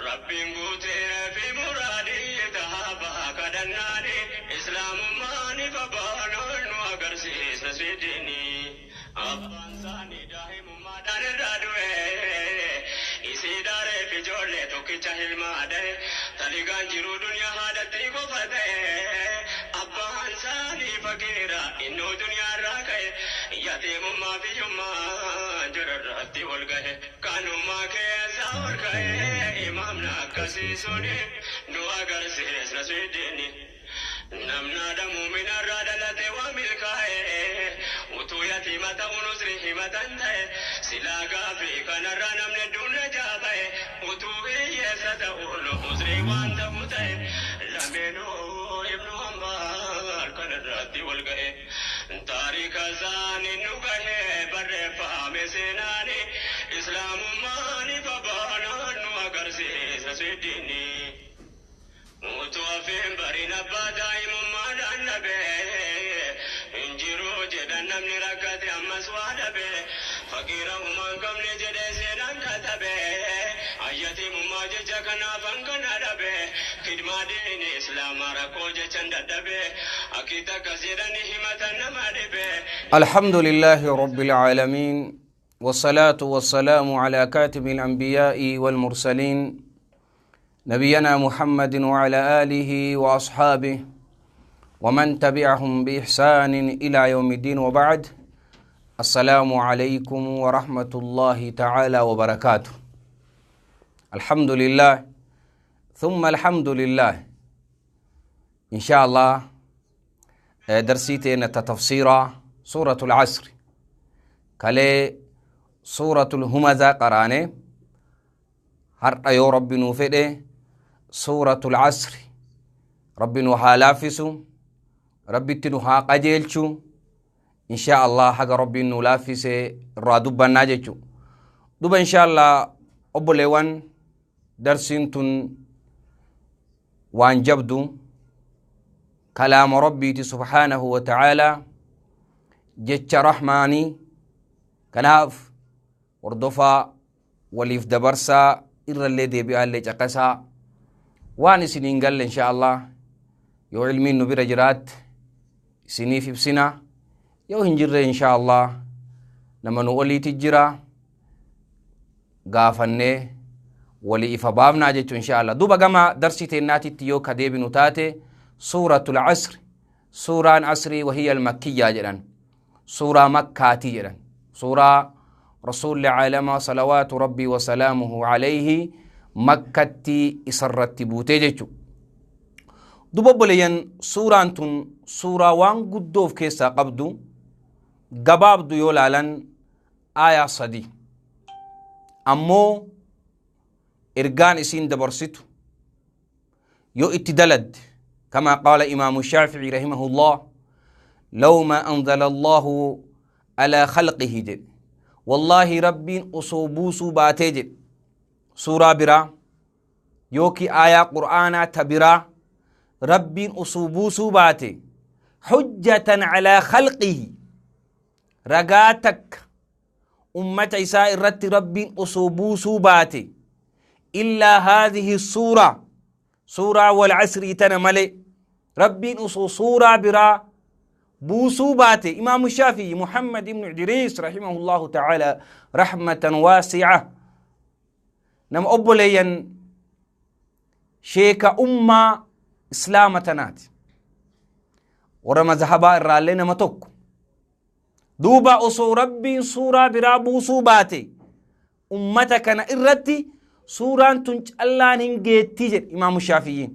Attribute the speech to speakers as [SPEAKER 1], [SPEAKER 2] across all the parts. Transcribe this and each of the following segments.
[SPEAKER 1] Rabbiin guuteefi muraadii tahaabaa kadhannaani Islaamummaan ifa baanaan nu agarsiisa sidiini. Abbaan isaanii daa'imummaadhaan irraa du'e. Isii daareef ijoollee tokkicha hilmaa da'e. Taligaan jiruu duniyaa haadhatti qofa ta'e. Abbaan isaanii faqiira innuu duniyaa irraa ka'e. Yatiimummaa fi hiyyummaa jararratti wal gahe. Kanuma keessa ol ka'ee imaamna akkasii suni nu agarsiisna sidiini. Namna muumina irraa dhalate waa milkaa'e, utuu yatiima ta'uun usri himatan ta'e, silaa gaafii kanarraa namni hedduun najaa ba'e. Utuu hiyyeessa ta'uun usrii waan ta'u ta'e, lameenuu Ibnu Hambaal kanarratti wal ga'e. Taarika isaanii nu gahe barreeffame seenaani, Islaamummaan ifa baanaan nu agarsiisa sidiini. Utuu hafeen bariin abbaa daa'imummaadhaan dhabe, hin jiru jedhan namni rakkate ammas waa dhabe. Faqiira humaan qabne jedhee seenaan katabe. Ayyatiimummaa jecha kanaafan kana dhabe. Khidmaa diini Islaamaa rakkoo jechan dadhabe. Akkiitti akkas jedhani himatan nama dhibe.
[SPEAKER 2] الحمد لله رب العالمين، والصلاة والسلام على كاتب الأنبياء والمرسلين، نبينا محمد وعلى آله وأصحابه ومن تبعهم بإحسان إلى يوم الدين، وبعد، السلام عليكم ورحمة الله تعالى وبركاته. الحمد لله ثم الحمد لله. إن شاء الله درسيتين تفسير سورة العصر، كالي سورة الهمزة قراني، هر يا رب نوفده سورة العصر. ربي نوها لافسو، ربي تنوها قجيلشو، إن شاء الله حق ربي نلافس رادوبا ناجيشو دوبا إن شاء الله. أبو ليوان، درسين وان جبدو كلام ربي سبحانه وتعالى، jecha rahmaanii. Kanaaf hordofaa, waliif dabarsaa, irrallee deebi'aallee caqasaa. Waan isiniin galle, insha Allah, yoo ilmiin nu bira jiraatte isiniif ibsina. Yoo hin jirre, insha Allah, nama nu oliiti jira gaafannee walii ifa baafnaa jechuu, insha Allah. Duuba gama darsii teennaatitti yoo ka deebinu taate, Suuratul Asri, suuraan Asrii, وهي المكية jedhan, suuraa Makkaatii jedhan, suuraa Rasuulli caalama صلوات ربي وسلامه عليه Makkatti isarratti buutee jechu. Duba obboleeyyan, suuraan tun suuraa waan guddoo of keessaa qabdu, gabaabdu. Yoo laalan aayaa 3, ammoo ergaan isiin dabarsitu yoo itti daladde, كما قال إمام الشافعي رحمه الله: لو ما أنزل الله على خلقه جد، والله ربي osoo buusuu baatee jedh suuraa biraa yooki aayaa qur'aanaa ta biraa Rabbiin osoo buusuu baate, حجة على خلقه، ragaa takka ummata isaa irratti Rabbiin osoo buusuu baate، إلا هذه السورة، suuraa Walcasrii tana male Rabbiin osoo suuraa biraa buusuu baate, Imaamu Shaafii Muhammad ibnu Idriis رحمه الله تعالى رحمة واسعة, nama obboleeyyan sheeka ummaa Islaama tanaati, warra mazhabaa irraallee nama tokko. Duuba osoo Rabbiin suuraa biraa buusuu baate ummata kana irratti, suuraan tun callaan hin geettii jedhe Imaamu Shaafiyyiin,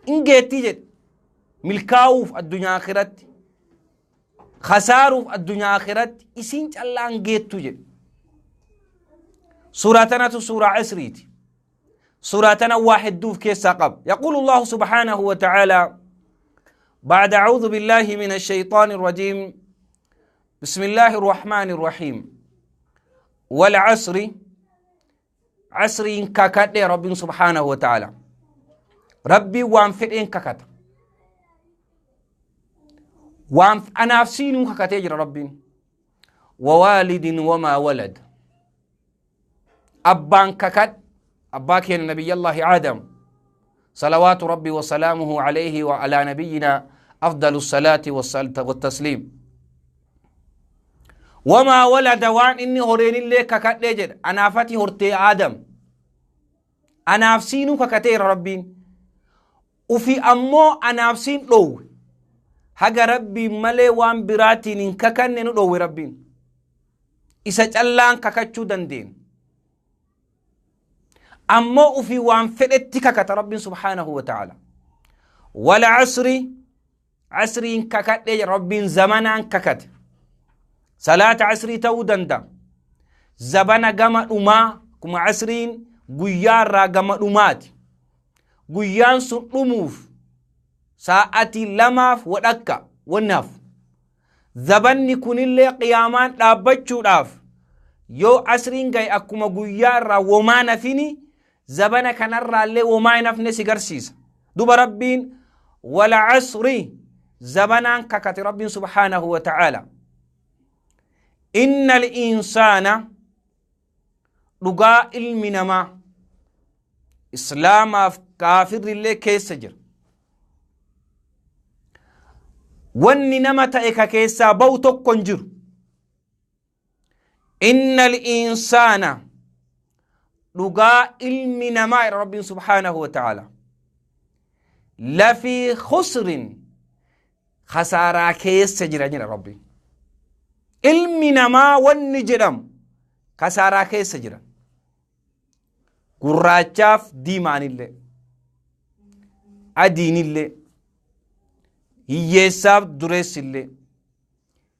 [SPEAKER 2] hin geettii jedhe milkaa'uuf addunyaa akhiratti, khasaaruuf addunyaa akhiratti isiin callaan geettu jedhe. Suuraa tanatu suuraa Asriiti. Suuraa tana waa hedduuf keessaa qaba. يقول الله سبحانه وتعالى بعد أعوذ بالله من الشيطان الرجيم، بسم الله الرحمن الرحيم: والعصر، عصرين kakadhe رب سبحانه وتعالى. ربي waan fedheen kakata, waan anaaf siinuu kakatee jira Rabbiin. ووالد وما ولد، abbaan kakadhe. Abbaa keenya Nabiyyallaahi Aadam salawaatu Rabbi wasalaamuhu alayhi wa alaa nabiyyina afdalu salaati wattasliim. Wamaa walada, waan inni horeenillee kakadhee jedha. Anaafati hortee Aadam, anaaf siinuu kakateera Rabbiin. Ufi ammoo anaaf siin dhoowwe, haga Rabbiin malee waan biraatiin hin kakanne nu dhoowwe. Rabbiin isa callaan kakachuu dandeenya, ammoo ufi waan fedhetti kakata Rabbiin subhaanahu wa ta'ala. Wal asri, asriin kakadhe jedha Rabbiin. Zamanaan kakate, salaata asrii ta'uu danda'a, zabana gama dhumaa kuma asriin guyyaa irraa gama dhumaati. Guyyaan sun dhumuuf sa'atii 2f wadhakka wannaaf zabanni kunillee qiyaamaan dhaabbachuudhaaf yoo asriin gahe, akkuma guyyaa irraa womaa nafini, zabana kanarraallee womaa hin hafne si garsiisa. Duba Rabbiin wal asri, zabanaan kakate Rabbiin subhaanahu wa ta'aala. Innal insaana, dhugaa ilmi namaa, islaamaaf kaafirrillee keessa jira. Wanni nama ta'e ka keessaa ba'u tokko hin jiru. Innal insaana, dhugaa ilmi namaa, Rabbiin subhaanahu wa ta'ala, lafii khusrin, khasaaraa keessa jira jira Rabbiin. Ilmi namaa wanni jedhamu kasaaraa keessa jira, gurraachaaf diimaanillee, adiinillee, hiyyeessaaf dureessillee,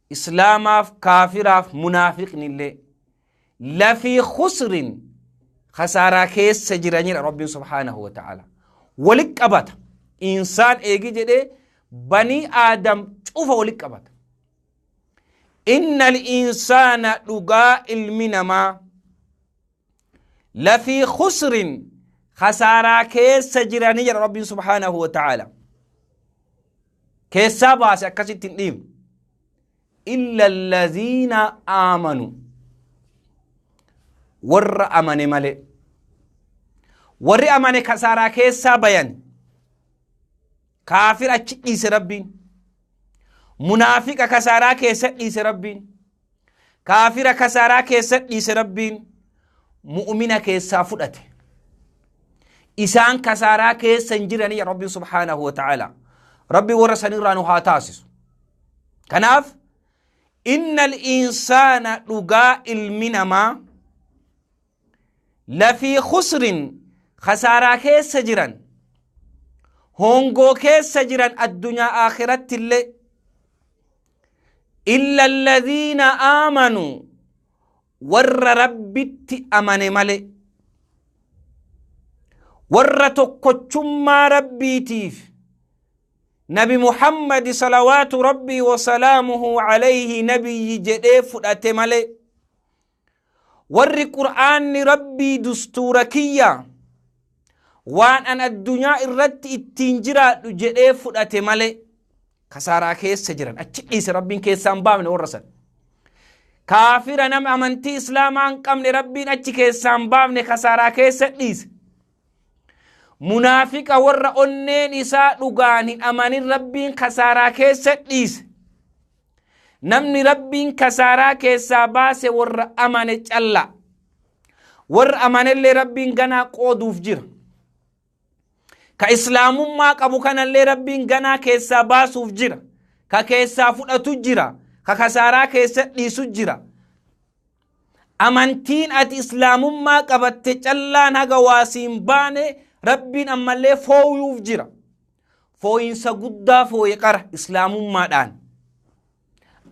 [SPEAKER 2] islaamaaf kaafiraaf munaafiqnillee lafii khusrin, khasaaraa keessa jiranidha. Rabbiin subhaanahu wa ta'ala walit qabata. Insaan eegi jedhee banii Aadam cufa walit qabata. Innal insaana, dhugaa ilmi namaa, lafii khusrin, khasaaraa keessa jiranii jedha Rabbiin subhaanahu wa ta'ala. Keessaa baase akkasitti hin dhiibne. Illa alladhiina aamanu, warra amane malee. Warri amane kasaaraa keessaa bayan. Kaafir achi dhiise Rabbiin, munaafiqa kasaaraa keessa dhiise Rabbiin, kaafira kasaaraa keessa dhiise Rabbiin, mu'mina keessaa fudhate. Isaan kasaaraa keessa hin jiranii. Rabbiin subhaanahu wa ta'ala, Rabbi warra sanirraa nu haa taasisu. Kanaaf innal insaana, dhugaa ilmi namaa, lafii khusrin, khasaaraa keessa jiran, hongoo keessa jiran addunyaa akhiratti illee. Illa alladhiina aamanuu, warra Rabbitti amane male, warra tokkochummaa Rabbiitiif Nabi Muhammad salawaatu Rabbii wasalaamuhu alayhi nabiyyi jedhee fudhate male, warri Qur'aanni Rabbii dustuura kiyya, waan an addunyaa irratti ittiin jiraadhu jedhee fudhate male kasaaraa keessa jiran achi dhiise Rabbiin, keessaan baafne warra san. Kaafira, nama amantii islaamaa hin qabne, Rabbiin achi keessaan baafne, kasaaraa keessa dhiise. Munaafiqa, warra onneen isaa dhugaan hin amanin, Rabbiin kasaaraa keessa dhiise. Namni Rabbiin kasaaraa keessaa baase warra amane calla. Warra amanellee Rabbiin ganaa qooduuf jira. Ka islaamummaa qabu kanallee Rabbiin ganaa keessaa baasuuf jira. Ka keessaa fudhatu jira, ka kasaaraa keessa dhiisu jira. Amantiin ati islaamummaa qabatte callaan haga waasiin baane, Rabbiin ammallee fooyuuf jira. Fooyinsa guddaa fooye qara islaamummaadhaan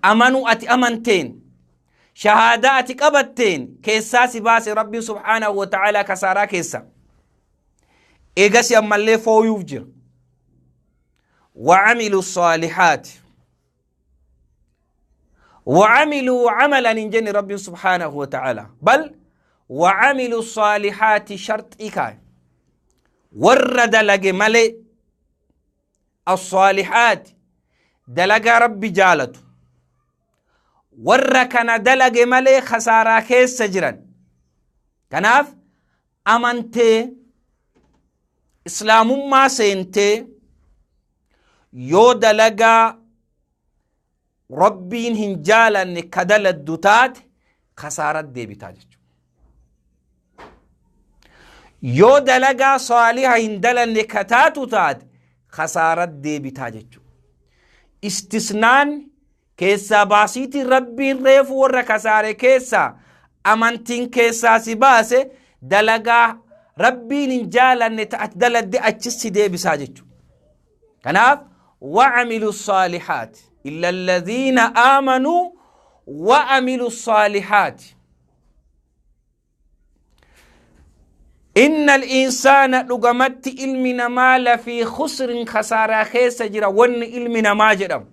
[SPEAKER 2] amanuu ati amanteen, shahaadaa ati qabatteen keessaa si baase Rabbiin subhaanahu wa ta'aalaa kasaaraa keessa. Eegasi ammallee fooyuuf jira. Wa'amilu saalihaati, wa'amiluu camalan hin jenne Rabbiin subhaanahu wa ta'aalaa, bal wa'amilu saalihaati sharxii kaaye. Warra dalage malee, as-saalihaati, dalagaa Rabbi jaalatu, warra kana dalage malee khasaaraa keessa jiran. Kanaaf Amantee islaamummaa seentee yoo dalagaa Rabbiin hin jaalanne ka daladdu taate kasaarat deebitaa jechuudha. Yoo dalagaa saaliha hin dalanne ka taatu taate kasaarat deebitaa jechuudha. Istisnaan keessaa baasiitiin Rabbiin reefu warra kasaare keessaa amantiin keessaa si baase dalagaa Rabbiin hin jaalanne ta ati daladde achis si deebisaa jechuudha. Kanaaf wa'amilu saalihaati illa alladhiina aamanuu wa'amilu saalihaati. Inna al-insaana dhugamatti ilmi namaa lafii khusrin khasaaraa keessa jira wanni ilmi namaa jedhamu.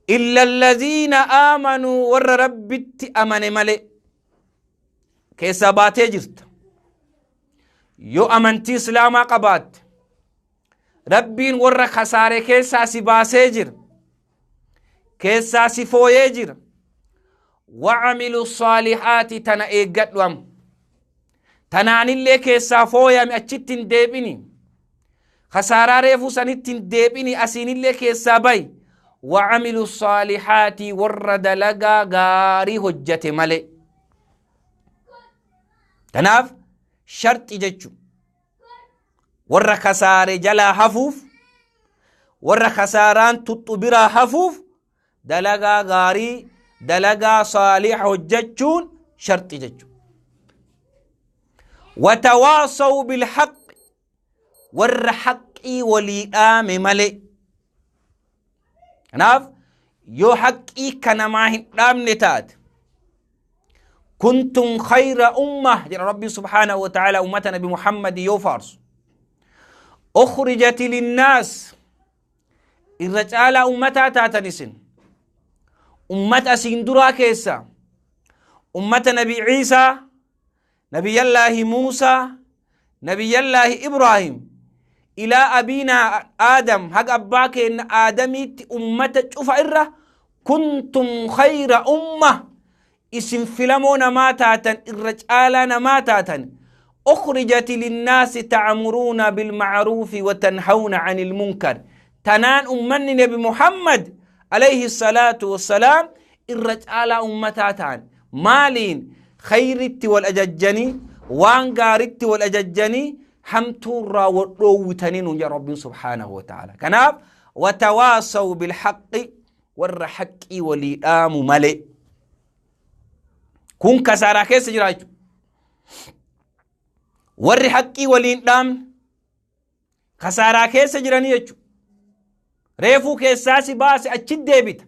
[SPEAKER 2] Illa alladhiina aamanuu warra Rabbitti amane malee keessaa baatee jirta. Yoo amantii islaamaa qabaatte Rabbiin warra kasaare keessaa si baasee jira. Keessaa si fooyee jira. Wa'amilu saalihaati tana eeggadhu amma. Tanaanillee keessaa fooyame achitti hin deebini. Kasaaraa reefuu sanitti hin deebini asiinillee keessaa bayi. Wa'amilu saalihaati warra dalagaa gaarii hojjate malee. Kanaaf sharxi jechuun warra kasaare jalaa hafuuf warra kasaaraan tuxxu biraa hafuuf dalagaa gaarii dalagaa saaliha hojjechuun sharxi jechuudha. Watawaasaw bilhaqi warra haqqii walii dhaame malee. Kanaaf yoo haqqii ka namaa hin dhaamne taate kuntum khayra ummah jedha Rabbiin subhaanahu wa ta'ala ummata nabi Muhammad yoo faarsu. Ukhrijati linnaas irra caalaa ummataa taatan isin ummata asiin duraa keessa ummata nabi Ciisaa Nabiyyallaahi Muusaa, Nabiyyallaahi Ibraahim, ilaa abiinaa Aadam, haga abbaa keenna Aadamiitti ummata cufa irra kuntum khayra umma isin filamoo namaa taatan irra caalaa namaa taatan ukhrijati linnaasi ta'muruuna bilma'ruufi wa tanhawna anil munkar tanaan ummanni nabi Muhammad alayhi salaatu wassalaam irra caalaa ummataa ta'an maaliin khayritti wal ajajjanii waan gaaritti wal ajajjanii hamtuurraa wal dhoowwitanii nuun jedha rabbiin subhaanahu wa ta'ala kanaaf watawaasaw bilhaqqi warra haqqii walii dhaamu malee kun kasaaraa keessa jira jechuudha warri haqqii waliin dhaamne kasaaraa keessa jiranii jechuudha. Reefuu keessaa si baase achi deebita.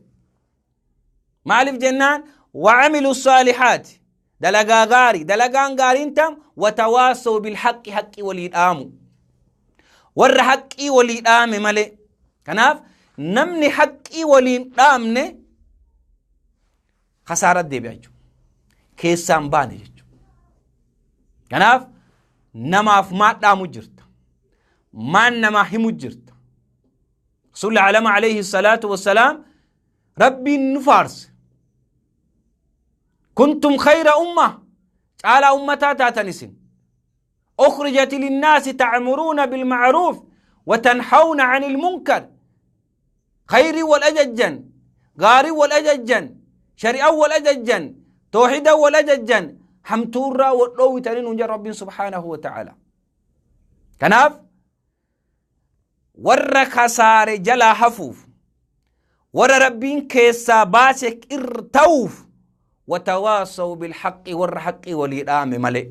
[SPEAKER 2] Maaliif jennaan wa'amilu saalihaati dalagaa gaarii dalagaan gaariin tam watawaasaw bilhaqqi haqqii walii dhaamu. Warra haqqii walii dhaame malee. Kanaaf namni haqqii waliin dhaamne kasaaraa deebi'a jechuudha. Keessaan baane jechuudha. Kanaaf namaaf maan dhaamu jirta? Maan namaa himu jirta? Rasuulli alama alayhi salaatu wassalaam Rabbiin nu faarse. Kuntum khayra umma caalaa ummataa taatan isin. Ukhrijati linnaasi ta'muruuna bilma'ruuf wa tanhawna anil munkar. Khayrii wal ajajjan, gaarii wal ajajjan, shari'aa wal ajajjan, toohida wal ajajjan, hamtuurraa wal dhoowwitanii nuun jedha Rabbiin subhaanahu wa ta'ala. Kanaaf warra kasaare jalaa hafuuf warra Rabbiin keessaa baase irra ta'uuf watawaasaw bilhaqqi warra haqqii walii dhaame malee.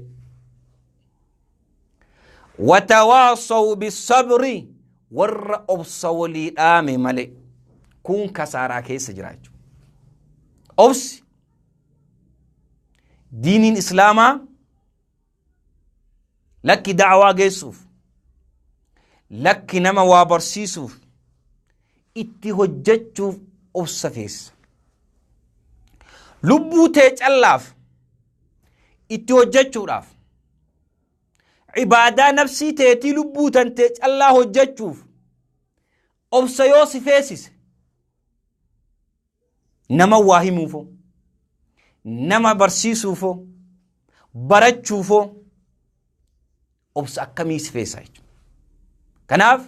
[SPEAKER 2] Watawaasaw bisabri warra obsa walii dhaame malee kun kasaaraa keessa jira jechuudha. Obsi diiniin islaamaa lakki da'awaa geessuuf lakki nama waa barsiisuuf itti hojjechuuf obsa feessa. Lubbuu tee callaaf itti hojjechuudhaaf ibaadaa nafsii teetii lubbuu tantee callaa hojjechuuf obsa yoo si feesise nama waa himuufoo nama barsiisuufoo barachuufoo Obsa akkamii si feesa jechuudha. Kanaaf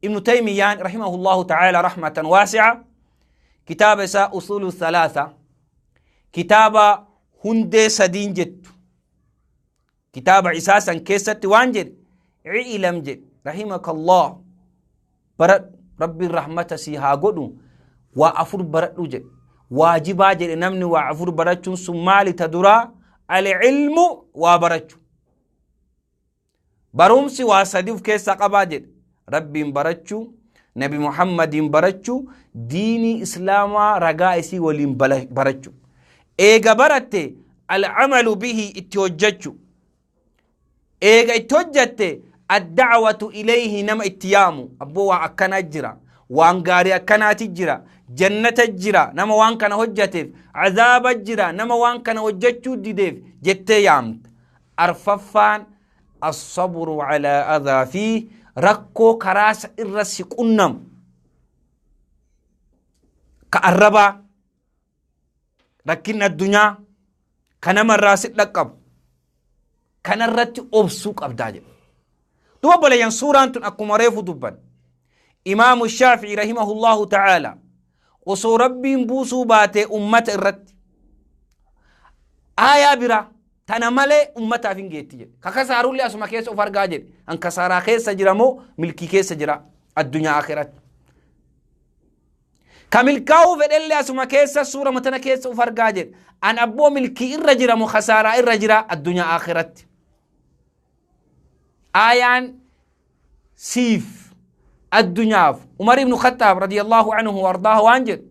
[SPEAKER 2] Ibnu Taymiyyaan rahimahullahu ta'ala rahmatan waasi'a kitaaba isaa Usuulu Thalaatha, kitaaba hundee sadiin jettu, kitaaba isaa san keessatti waan jedhe, i'lam jedhe, rahimakallah, baradhu, rabbiin rahmata sii haa godhu, waa afur baradhu jedhe. Waajibaa jedhe namni waa afur barachuun sun maali? Ta duraa al-ilmu, waa barachu. Barumsi waa sadi of keessaa qabaa jedhe: Rabbiin barachuu, Nabi Muhammadiin barachuu, diinii Islaamaa ragaa isii waliin barachuu. Eega baratte, al'amalu bihi, itti hojjechuu. Eega itti hojjatte, adda'watu ilayhi, nama itti yaamu. Abboo, waa akkanaa jira, waan gaarii akkanaati jira, jannata jira nama waan kana hojjateef, azaaba jira nama waan kana hojjechuu dideef jettee yaamta. Arfaffaan assabru calaa adaa fi rakkoo karaa isa irra si qunnamu, ka arrabaa, rakkinni addunyaa ka namarraa si dhaqqabu, kanarratti obsuu qabdaa jedha. Duba obboleeyyan, suuraan tun akkuma reefu dubban, Imaamu Shaafi'i rahimahullahu ta'ala osoo Rabbiin buusuu baatee ummata irratti aayaa biraa tana malee ummataaf hin geetti jedhe. Ka kasaarullee asuma keessa of argaa jedhe. An kasaaraa keessa jira moo milkii keessa jira addunyaa akhiratti? Ka milkaa'uu fedhellee asuma keessa suura tana keessa of argaa jedhe. An abboo milkii irra jira moo kasaaraa irra jira addunyaa akhiratti? Aayaan siif addunyaaf. Umar ibnu Khattaab radiyallahu anhu wardaahu waan jedhu,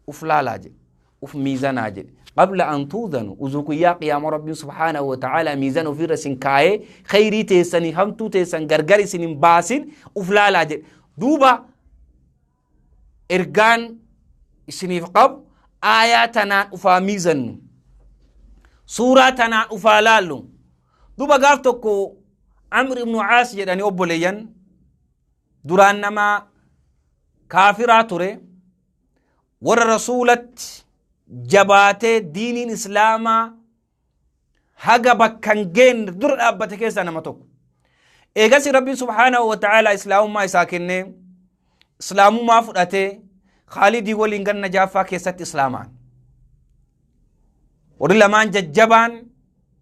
[SPEAKER 2] uf laalaa jedhe, uf miizanaa jedhe, qabla an tuuzanu. Uzuu guyyaa qiyaama Rabbiin subhaanahu wa ta'ala miizana ofiirra isin kaayee khayrii teessanii hamtuu teessan gargar isin hin baasin, uf laalaa jedhe. Duuba ergaan isiniif qabu, aayaa tanaan ufaa miizannu, suuraa tanaan ufaa laallu. Duuba gaaf tokko Amr ibnu Caas jedhanii, obboleeyyan, duraan nama kaafiraa ture, warra Rasuulatti jabaatee diiniin Islaamaa haga bakka hin geenne dura dhaabbate keessaa nama tokko. Eegasi Rabbiin subhaanahu wa ta'ala Islaamummaa isaa kennee, Islaamummaa fudhatee, Khaalidii waliin ganna jaaffaa keessatti Islaamaan. Warri lamaan jajjabaan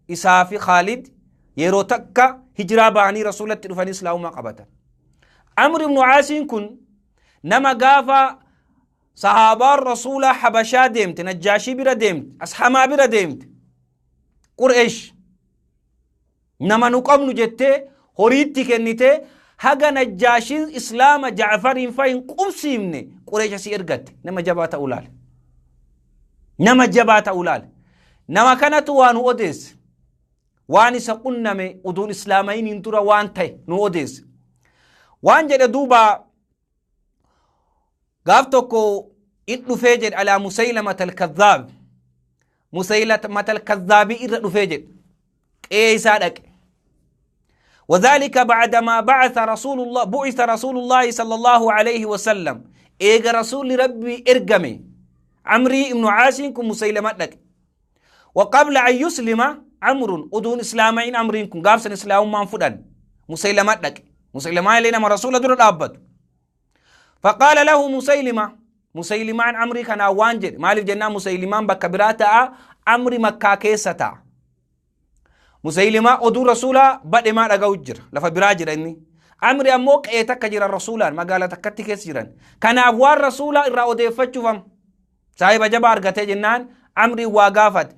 [SPEAKER 2] isaa fi Khaalid yeroo takka hijiraa bahanii Rasuulatti dhufanii Islaamummaa qabatan. Amr ibnu Caasiin kun nama gaafa sahaabaan Rasuulaa Habashaa deemte, Najjaashii bira deemte, Ashamaa bira deemte, Qureesh nama nu qabnu jettee horiitti kennitee haga Najjaashiin Islaama Ja'fariin fa hin qubsiifne Qureesh asii ergatte. Nama jabaa ta'uu laale. Nama jabaa ta'uu laale. Nama kanatu waa nu odeesse. Waan isa qunname uduun Islaamainiin dura waan ta'e nu odeesse. Waan jedhe duuba, gaaf tokko in dhufee jedhe, alaa Musaylamata alkazzaab, Musaylamata alkazzaabii irra dhufee jedhe, qe'ee isaa dhaqe. وذلك بعدما بعث رسول الله بعث رسول الله صلى الله عليه وسلم. إيجا رسول ربي إرقمي، عمري ابن عاصم كن مسيلمة لك، وقبل أن يسلم عمرو، أدون إسلامين أمرين كن قابسن إسلام ما فدان مسيلمة لك. مسيلمة لنا ما رسول در الأبد. فقال له مسيلمة، مسيلمان عمري كان وانجر مالف جنة، مسيلمان بكبراتا، عمري مكة كيستا. مسيلمة oduu Rasuulaa badhemaa dhaga'u jira, lafa biraa jira inni. Amri ammoo qe'ee takka jira Rasuulaan, magaalaa takkatti keessa jiran. Kanaaf waan Rasuulaa irraa odeeffachuuf amma saahiba jabaa argatee jennaan Amri waa gaafate.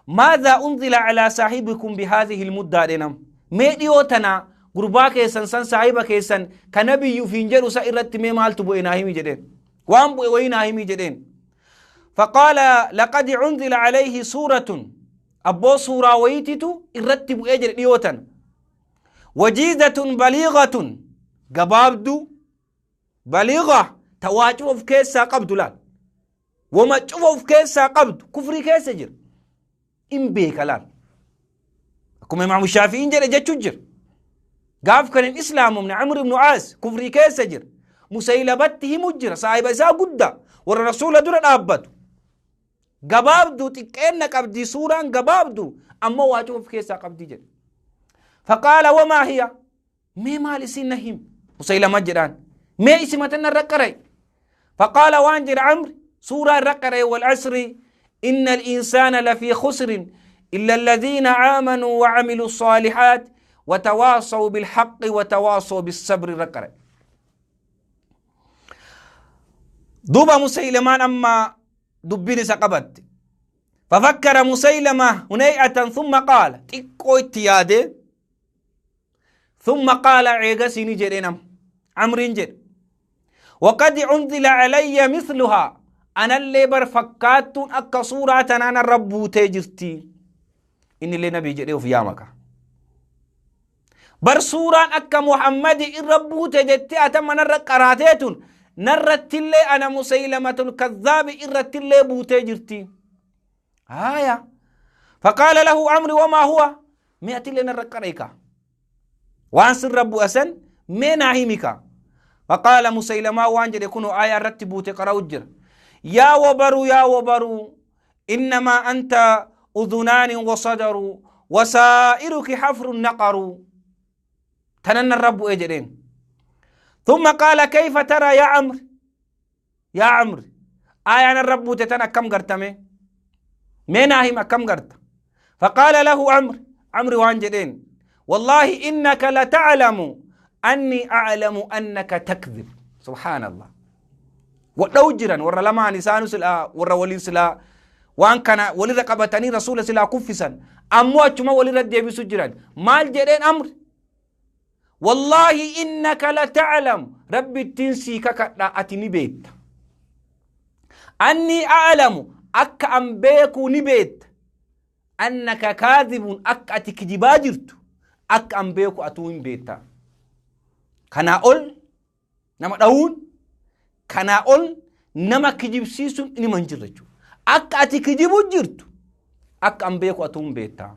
[SPEAKER 2] ماذا أنزل على صاحبكم بهذه المدة dhenam? Mee dhiyoo tana gurbaa keessan san, saahiba keessan ka nabiyyu ufiin jedhu sa irratti mee maaltu bu'e naa himi jedheen. Waan bu'e wayii naa himi jedheen. فقال لقد أنزل عليه سورة، abboo suuraa wayiititu irratti bu'ee jedhe dhiyoo tana. وجيزة بليغة، gabaabduu, بليغة, ta waa cufa of keessaa qabdu laal. Wama cufa of keessaa qabdu. Kufrii keessa jira. In beeka laal. Akkuma Imaamu Shaafi'iin jedhe jechuu jira. Gaaf kan hin Islaamumne Amr ibnu Aas kufrii keessa jira. Musaylabatti himu jira. Saahiba isaa guddaa warra Rasuula dura dhaabbatu. Gabaabduu, xiqqeenna qabdi suuraan, gabaabduu ammoo waa cufa of keessaa qabdi jedhe. فقال وما هي؟ مي مال سنهم مسيلمة جدان مي اسمتنا الرقري. فقال وانجر عمرو سورة الرقري والعصر إن الإنسان لفي خسر إلا الذين آمنوا وعملوا الصالحات وتواصوا بالحق وتواصوا بالصبر الرقري. دوبا مسيلمان أما دبين سقبت. ففكر مسيلمة هنيئة ثم قال تكو اتيادي. ثم قال عيغسيني جرينم عمرين جر وقد أنزل علي مثلها أنا اللي برفكات أكا صورة أنا الرب تجرتي إني اللي نبي جريو في يامك بر صورة أكا محمد الرب تجرتي أتم نرقراتيتون نرت اللي أنا مسيلمة الكذاب إرت اللي بوتجرتي آية. فقال له عمرو وما هو؟ مئة اللي نرقريك وانس الرب أسن مين عهمك. فقال مسيلمة وانجل يكون آية رتبوا تقرأ الجر يا وبرو يا وبرو إنما أنت أذنان وصدر وسائرك حفر نقر تنن الرب أجرين. ثم قال كيف ترى يا عمرو؟ يا عمرو آية الرب تتنا كم قرتمي مين عهم كم قرت؟ فقال له عمرو عمرو وانجلين والله إنك لتعلم أني أعلم أنك تكذب. سبحان الله. ولو جرا ور لما نسان سلا ور ولي سلا وان كان ولي رقبتني رسول سلا كفسا أمو أجمع ولي رد بسجرا مال جرين أمر والله إنك لتعلم ربي تنسي كك أتني بيت أني أعلم أك أم بيكو نبيت أنك كاذب أك أتكذباجرت أك أم بيكو أتوين بيتا كنا أول نما داون كنا أول نما كجيب سيسون إني منجرجو أك أتي كجيبو جرتو أك أم بيكو أتوين بيتا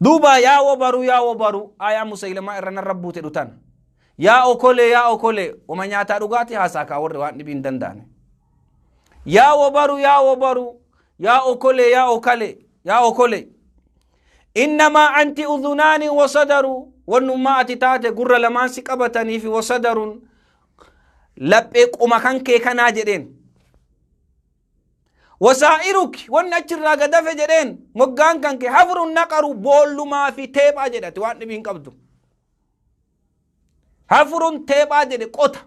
[SPEAKER 2] دوبا يا وبرو يا وبرو آيا مسيلمة إرنا الربو تدوتان يا أوكولي يا أوكولي ومن ياتا رغاتي هاساكا وروان نبين دندان يا وبرو يا وبرو يا أوكولي يا أوكالي يا أوكولي إنما أنت أذنان وصدر ونما أتتاتي قر لمان سكبتني في وصدر لبئك ومكان كيكا ناجرين وسائرك ونجر راقدف جرين مقان كانك حفر النقر بول ما في تيب أجرت وان نبين قبضو حفر تيب أجرت قطع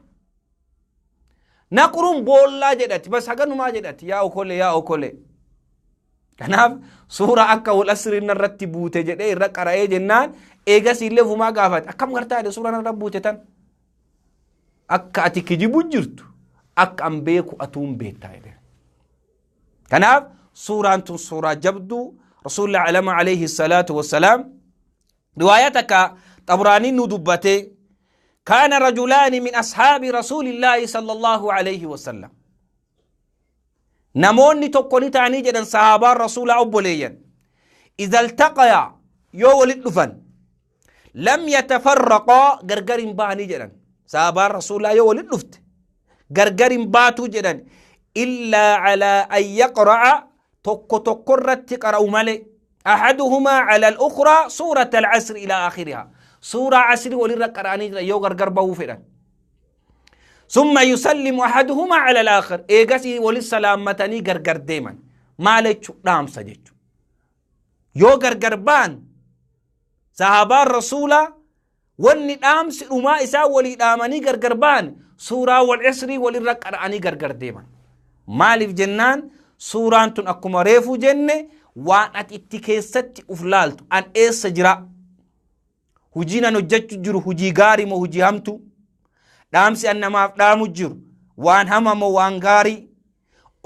[SPEAKER 2] نقر بول أجرت بس هكذا ما أجرت يا أوكولي يا أوكولي. Kanaaf suura akka wal asri narratti buute jedhee irra qara'ee jennaan eegas illee fumaa gaafate akkam gartaa jedhe suura narra buute tan akka ati kijibu jirtu akka an beeku atuun beektaa jedhe. Kanaaf suuraan tun suuraa jabduu rasuulli alama alayhi salaatu wassalaam riwaayaa takka Xabraaniin nu dubbate kaana rajulaani min ashaabi rasuulillaahi sallallahu alayhi wasallam namoonni tokko ni ta'anii jedhan sahaabaan rasuulaa obboleeyyan idha iltaqaya yoo walit dhufan lam yatafarraqaa gargar hin bahanii jedhan sahaabaan rasuulaa yoo walit dhufte gargar hin baatuu jedhan illaa calaa an yaqra'a tokko tokkorratti qara'u malee ahaduhumaa cala al-ukhraa suurata al-casri ilaa aakhirihaa suuraa casri walirra qara'anii jedhan yoo gargar bahuu fedhan ثم يسلم أحدهما على الآخر إيجاسي وللسلامتني غرغر ديما مالك دام سجج يو غرغر بان صحابة الرسول وني دام سرما إسا ولي دامني غرغر بان سورة والعسر وللرقراني غرغر ديما مالف جنان سورة تن أكما ريفو جنة وان أتتكيست أفلالت أن إيس جرا هجينا نجج جرو هجي غاري مو هجي همتو dhaamsi an namaaf dhaamu jiru waan hamamo waan gaarii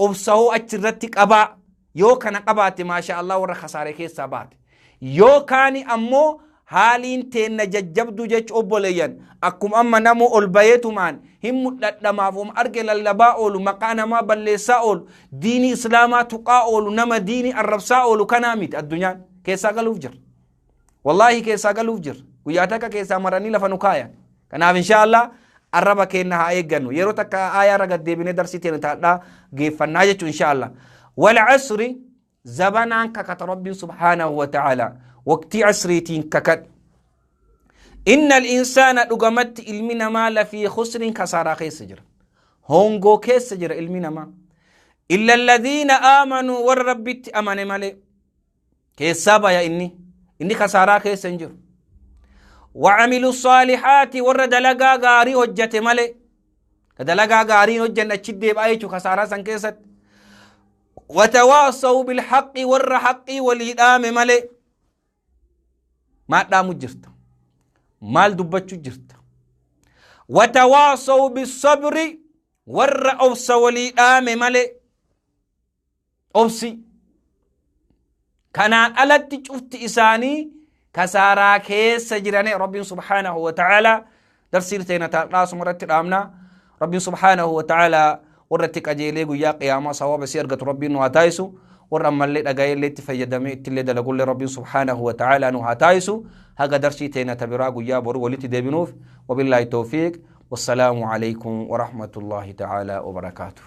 [SPEAKER 2] obsahoo achirratti qabaa yoo kana qabaate maasha Allah warra kasaare keessaa baate yoo kaani ammoo haaliin teenna jajjabdu jechu obboleeyyan akkuma amma namu ol bayeetumaan hin mudhadhamaaf om arge lallabaa oolu maqaa namaa balleessaa oolu diinii islaamaa tuqaa oolu nama diinii arrabsaa oolu kanaa miti addunyaan keessaa galuuf jira wallaahi keessaa galuuf jira guyyaa takka keessaa maranii lafa nu kaayan kanaaf inshaa Allah arraba keenna haa eeggannu yeroo takka aayaa irra gaddeebinee darsii teenya taadhaa geeffannaa jechuun insha Allah. Wal asri zabanaan kakata rabbiin subhaanahu wa ta'ala. Waqtii asriitiin kakadhe. Inna al-insaana dhugamatti ilmi namaa lafii khusrin kasaaraa keessa jira. Hongoo keessa jira ilmi namaa. Illa alladhiina aamanuu warra Rabbitti amane malee. Keessaa baya inni. Inni kasaaraa keessa hin jiru. Wa'amilu saalihaati warra dalagaa gaarii hojjate malee. Ka dalagaa gaarii hin hojjanne achi deebi'aa jechuudha kasaaraa san keessatti. Watawaasaw bilhaqqi warra haqqii walii dhaame malee. Maal dhaamu jirta? Maal dubbachuu jirta? Watawaasaw bisabri warra obsa walii dhaame malee. Obsi. Kanaan alatti cufti isaanii kasaaraa keessa jiranii Rabbiin subhaanahu wa ta'aalaa darsii teena taadhaasuma irratti dhaamna. Rabbiin subhaanahu wa ta'aalaa warra itti qajeelee guyyaa qiyaamaa sawaaba isii argatu Rabbiin nu haa taasisu. Warra ammallee dhaga'eellee itti fayyadamee ittillee dalagullee Rabbiin subhaanahu wa ta'aalaa nu haa taasisu. Haga darsii teena ta biraa guyyaa boru walitti deebinuuf. Wabillaahi tawfiiq. Wassalaamu alaikum wa rahmatullahi ta'aalaa wa barakaatuh.